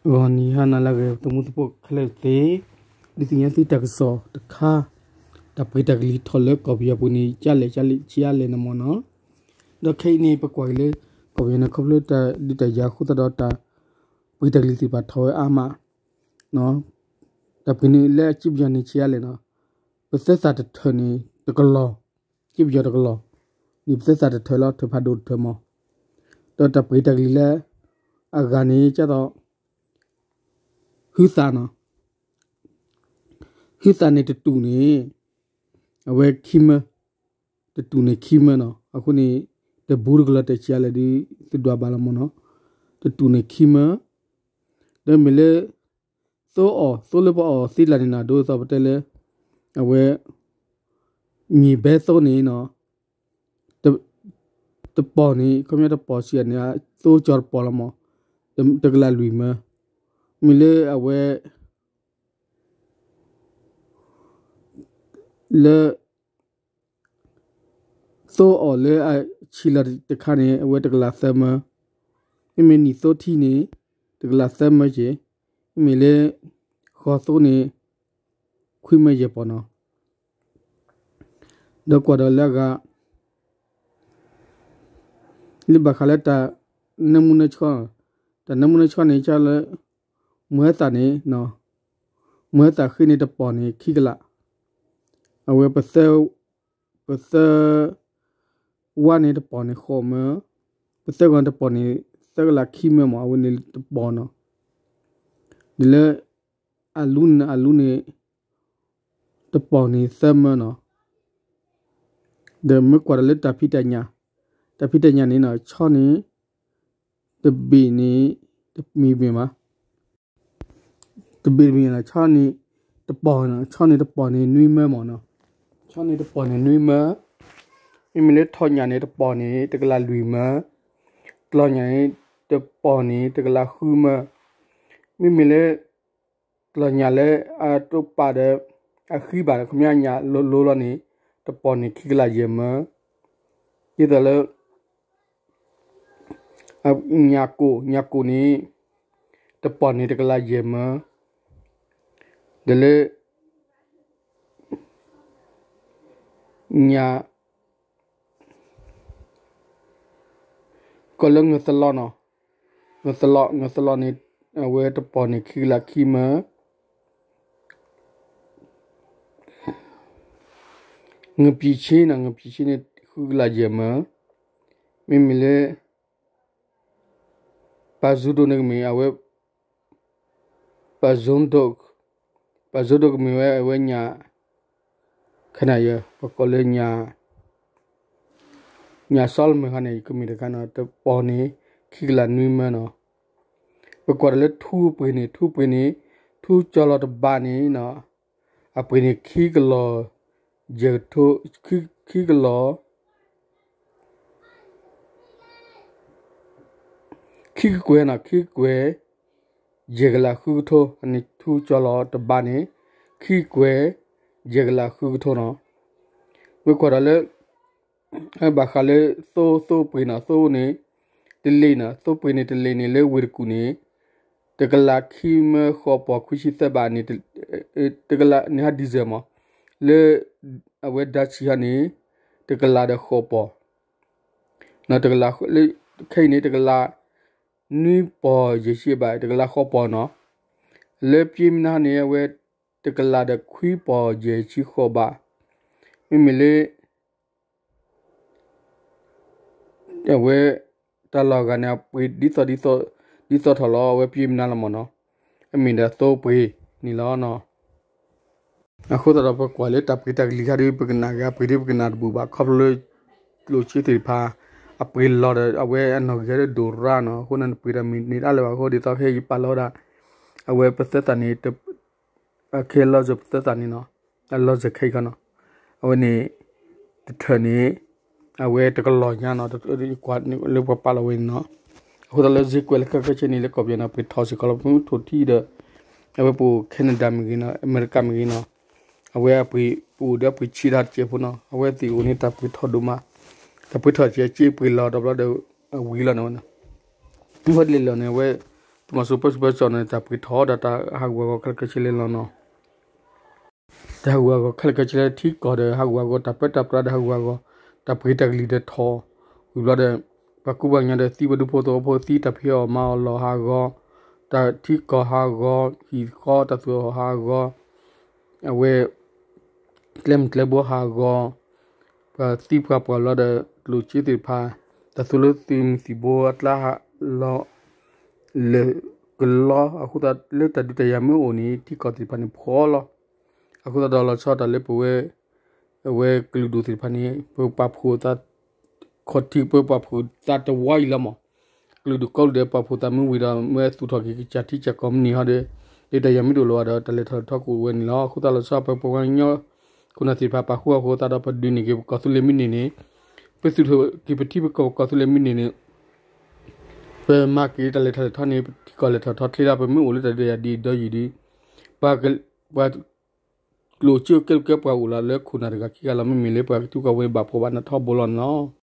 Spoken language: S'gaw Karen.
ဂီၤနံၤဟါနၤလၢအဂ့ၤ ပတံၤသကိးဖိခဲလၢာ်သ့ၣ်, ဒုးသ့ၣ်ညါသုတၢ်ကစီၣ်တခါ, တၢ်ပှ့ၤတၢ်ကလံၤထီၣ်လၢကီၢ်ပယီၤပူၤန့ၣ် ကလဲၣ်ကလဲၣ်ဆံးအါလဲၣ်န့ၣ်မ့ၢ်နီၤ, ဒီးခဲအံၤန့ၣ် ပကွၢ်က့ၤလၢ ကီၢ်ပယီၤန့ၣ် ခီဖျိတၢ်ဒုးတၢ်ယၤအဃိသတးဒီး တၢ်ပှ့ၤတၢ်ကလံၤသ့ၣ်တဖၣ်ထီၣ်ဝဲအါမး, တၢ်ပှ့ၤန့ၣ်လၢအကံၢ်ပယီၤန့ၣ်ဆံးအါလဲၣ်နီၤ, ပသဲသးတထၢၣ်န့ၣ် တကလီၢ်, ကံၢ်ပယီၤတကလီၢ်, န့ၣ်ပသဲသးတထၢၣ်လီၤ ထၢၣ်ဖးဒိၣ်တထၢၣ်မး, ဒီးတၢ်ပှ့ၤတၢ်ကလံၤလၢ အဂၤန့ၣ် ကၢ်သိး ဟုသးနီၤ, ဟုသးန့ၣ်တတူၢ်န့ၣ် အဝဲခံမၢ, တတူၢ်န့ၣ်ခံမၢနီၤ, အဃိန့ၣ် တဘူးတကလီၢ်တဆံးအါလဲၣ်ဒုး သုဒွးဘၣ်လီၤမ့ၢ်နီၤ, တတူၢ်န့ၣ်ခံမၢ, ဒီးမ့ၢ်လၢ သိအီၣ် သိလၢပှၤအီၣ်သ့လၢ်န့ၣ်နီၤ ဒ်သိးပတဲလၢ အဝဲ မ့ၢ်ဘဲသိန့ၣ်နီၤ, တပီၢ်န့ၣ် ခီပညီတပီၢ်ဆံးအါန့ၣ် သိကၠီတပီၢ်လီၤမး, တကလးလွံၢ်မၢ, မ့ၢ်လၢအဝဲ လၢ သိအီၣ်လၢအဆံးလီၤတခါန့ၣ် အဝဲတကလးသၢမၢ, မ့မ့ၢ်နံၣ်သိထံန့ၣ် တကလးသၢမၢက့ၤ, မ့မ့ၢ်လၢ ဃီသိန့ၣ် ခွံမၢယဲၢ်ပီၢ်နီၤ, ဒီးကွၢ်ဒီးလၢအဂၤ လၢဘၣ်ဃးလၢတၢ်နၢမူနၢဆှီ, တၢ်နၢမူနၢဆှီန့ၣ် ကၢ်လၢ မုၢ်ဟဲသၣ်န့ၣ်, မုၢ်ဟဲသၣ်ဃ့န့ၣ်တပီၢ်န့ၣ်ခံကလး, အဝဲ ပသၢ ဝါန့ၣ်တပီၢ်န့ၣ်ဃိးမၢ, ပသၢဂီၤန့ၣ်တပီၢ်န့ၣ် သၢကလးခံမၢမး အဝဲန့ၣ်တပီၢ်နီၤ, ဒီးလၢ အလူန့ၣ်အလူန့ၣ် တပီၢ်န့ၣ်သၢမၢနီၤ, ဒီးမ့ၢ်ကွၢ်ဒီးလၢတၢ်ဖံးတၢ်ညၣ်, တၢ်ဖံးတၢ်ညၣ်န့ၣ်နီၤ ဆီန့ၣ် တဘ့ၣ်န့ၣ် တမံၤဘ့ၣ်မး, တဘ့ၣ်တမံၤနီၤ ဆီန့ၣ် တပီၢ်နီၤ ဆီန့ၣ်တပီၢ်န့ၣ်နွံမၢမးနီၤ, ဆီန့ၣ်တပီၢ်န့ၣ်နွံမၢ, မ့မ့ၢ်လၢထီၣ်ညၣ်န့ၣ်တပီၢ်န့ၣ် တကလးလွံၢ်မၢ, ကျီၢ်ညၣ်န့ၣ် တပီၢ်န့ၣ် တကလးဃုမၢ, မ့မ့ၢ်လၢ ကျီၢ်ညၣ်လၢအတိာ်ပာ်ဒီး အဃံဘၣ်ဒီး ခီပညီညၣ်လိၤလိၤလီၤန့ၣ် တပီၢ်န့ၣ်ခံကလးယဲၢ်မၢ, ဒ်သိးလၢ ညၣ်ကိၣ် ညၣ်ကိၣ်န့ၣ် တပီၢ်န့ၣ်တကလးယဲၢ်မၢ, ဒီးလၢ ညၣ် ကီၢ်လၢငၢၢ်သလီနီၤ, ငၢၢ်သလီ ငၢၢ်သလီန့ၣ် အဝဲတပီၢ်န့ၣ်ခံကလးခံမၢ, ငပံၣ်ဆ့နီၤ ငပံၣ်ဆ့န့ၣ် ဃုကလးယဲၢ်မၢ, မ့မ့ၢ်လၢ ပာ်စူဒိၣ်န့ၣ်ကမ့ၢ် အဝဲ ပာ်စူဒိၣ်, ပာ်စူဒိၣ်ကမ့ၢ်ဝဲအဝဲညၣ်, ခနယ ပကိးလၢ ညၣ်စီလမဲၢ်ခါန့ၣ် ကမ့ၢ်တခါနီၤ တပီၢ်န့ၣ် ခံကလးနွံမၢနီၤ, ပကွၢ်ဒီးလၢထူပှ့ၤန့ၣ် ထူပှ့ၤန့ၣ် ထူကၠီလီၤတဘးန့ၣ်နီၤ, အပှ့ၤန့ၣ် ခံကလီၢ် ယဲၢ်ကထိ ခံကလီၢ် ခံကကွဲၢ်နီၤ ခံကကွဲၢ် ယဲၢ်ကလးဃုကထိ အန့ၣ်ထူကၠီလီၤတဘးန့ၣ် ခံကကွဲၢ် ယဲၢ်ကလးဃုကထိနီၤ, မ့ၢ်ကွၢ်ဒီးလၢ ဘၣ်ဃးလၢသိ သိပှ့ၤနီၤ သိန့ၣ် တလ့ၣ်နီၤ သိပှ့ၤန့ၣ်တလ့ၣ်န့ၣ်လၢဝ့ၢ်တကူၣ်န့ၣ် တကလးခံမၢဃိးပီၢ်ခွံဆံသၢဘးန့ၣ် တကလးန့ၣ်ဟးဒံၣ်စၢၤမး လၢ အဝဲဒါဆံးဟါန့ၣ် တကလးဒီးဃိးပီၢ် တကလး ခဲအံၤန့ၣ် တကလး နွံပီၢ်ယဲၢ်ဆံဘး တကလးဃိးပီၢ်နီၤ, လၢပျ့ၤမနုၤန့ၣ် အဝဲ တကလးဒီးခွံပီၢ်ယဲၢ်ဆံဃိးဘး, မ့မ့ၢ်လၢ အဝဲ တၢ်လီၢ်ဂၤန့ၣ် အပှ့ၤဒ်သိး ဒ်သိးထီၣ်လီၤ အဝဲပျ့ၤမနုၤလီၤမးနီၤ, အမ့ၢ်ဒၣ်သိပှ့ၤန့ၣ်လီၤနီၤ. အဃိသတးဒီးပကွၢ်လၢတၢ်ပှ့ၤတၢ်ကလံၤခါဒီး ပကနၣ်ဂ့ၤ အပှ့ၤဒ်ပကနၣ်တဘူၣ်ဘၣ် ခီဖျိလၢ ကျိၣ်စ့သ့ၣ်တဖၣ် အပှ့ၤလီၤဒီး အဝဲအနီၢ်ဂံၢ်ဟဲဒိၣ်ရၣ်နီၤ, အဃိန့ၣ် ပှ့ၤတၢ်မ့ၢ်န့ၢ်တၢ်လၢၤဘၣ်အဃိ ဒ်သိးခဲအံၤယပာ်လီၤဝဲဒၣ် အဝဲပသဲသးန့ၣ် အခဲလီၤစၢၤပသဲသးန့ၣ်နီၤ, အလီၤစၢၤခဲအံၤခီနီၤ, အဝဲန့ၣ် တထၢၣ်န့ၣ် အဝဲတကလီၢ်ညါနီၤ, လၢပှၤပာ်လီၤဝဲန့ၣ်နီၤ, အဃိသတးလၢစ့ကွဲးလၢခဲခဲဆ့န့ၣ် လၢကီၢ်ပယီၤန့ၣ် ပှ့ၤထီၣ်စ့ၢ်ကီးလီၤ ပမ့ၢ်ထိၣ်ထံဒီး အဝဲပအိၣ် Canada မ့ၢ်ဂ့ၤနီၤ အမဲရကၤမ့ၢ်ဂ့ၤနီၤ, အဝဲအပှ့ၤ ပအိၣ်ဒီးအပှ့ၤဆံးတၢ်တစဲးဖိနီၤ, အဝဲသ့ၣ်အိၣ်န့ၣ် တၢ်ပှ့ၤထီၣ်ဒိၣ်မး, တၢ်ပှ့ၤထီၣ်စဲး စ့ပှ့ၤလီၤဒီးဘျီဒီး အဝံၤလီၤန့ၣ်ဝဲနီၤ, ဝဲလဲၤလီၤန့ၣ် အဝဲ တ မီၤစိပၢၢ်စူပၢၢ်စီၤန့ၣ် တၢ်ပှ့ၤထီၣ်ဒီးတၢ်ဟးဂူာ်ဟးဂီၤခဲလၢာ်ခဲဆ့လၢလီၤနီၤ. တၢ်ဟးဂူာ်ဟးဂီၤခဲလၢာ်ခဲဆ့လၢထံကီၢ်ဒီးဟးဂူာ်ဟးဂီၤ တၢ်ပၢတၢ်ပြးဒီးဟးဂူာ်ဟးဂီၤ တၢ်ပှ့ၤတၢ်ကလံၤဒီးထီၣ် ဝံၤဘျီဒီး ပှၤကူပှၤကညီဒီးသံ ပှၤဒူဖိသဝီဖိသံ တၢ်ဖံးအီၣ်မၤအီၣ်လီၢ်ဟးဂီၤ တၢ်ထံကီၢ်ဟးဂီၤ ဟံၣ်ဃီတၢ်သူၣ်ဟးဂီၤ အဝဲ ကျဲမုၢ်ကျဲဘိဟးဂီၤ ပှၤသံပှၤပှၢ်လီၤဒီး ကျိၣ်စ့သ့ၣ်တဖၣ် တၢ်သူလၢသုးမုၢ်သံၣ်ဘိအကျါဟးလီၤ လၢကလီ အဃိသတးလၢတၢ်ဒုးတၢ်ယၤမ့ၢ်အိၣ်န့ၣ် ထံကီၢ်သ့ၣ်တဖၣ်န့ၣ်ဖှီၣ်လီၤ. အဃိသတးဒီးလီၤဆီတၢ်လၢပဝဲ အဝဲကလုာ်ဒူၣ်သ့ၣ်တဖၣ်န့ၣ် ပပာ်ဖှိၣ်သး ခီၣ်ထံး ပပာ်ဖှိၣ်သးတဝါအံၤလီၤမး. ကလုာ်ဒူၣ်ကိးဒူၣ်ဒီးပာ်ဖှိၣ်သးမ့ၢ်ဝံၤဒီး မ့ၢ်သူၣ်ထီၣ်က့ၤကစၢ်ထံကစၢ်ကီၢ်မုၢ်နံၤဟီဒီး ဒုးတၢ်ယၤမ့ၢ်တအိၣ်လၢၤဘၣ်ဒီး တၢ်လဲၤထီၣ်လဲၤထီကအိၣ်ဝဲန့ၣ်လီၤ. အဃိသတးလီၤဆီ ပပှၤကညီ ခိၣ်နၢ်သ့ၣ်တဖၣ်ပာ်ဃုာ်အဃိသတးဒီး ပဒုးန့ၢ်က့ၤပကီၢ်သူလ့ၤမ့ၢ်န့ၢ်န့ၣ် ပသုးထီၣ်က့ၤပထံပကီၢ်ပကီၢ်သူလ့ၤမ့ၢ်န့ၢ်န့ၣ် ပမၤက့ၤတၢ်လဲၤထီၣ်လဲၤထီန့ၣ် ပထံကီၢ်လဲၤထီၣ်ထီချ့လီၤ. ပမ့ၢ်အိၣ်လၢတၢ်ဒုးတၢ်ယၤဒ်အံၤဒီးယံၤဒီး ပှၤ ပှၤ ကျိၣ်စ့အိၣ်ကဲထီၣ်ကဲပှၤအိၣ်လီၤလၢခိၣ်နၢ်တဂၤခံဂၤလီၤ. မ့မ့ၢ်လၢပှၤကသူကီၢ်ဝဲန့ၣ် ဘၣ်ဖှီၣ်ဘၣ်နးထီဘိလီၤန့ၣ်လီၤ.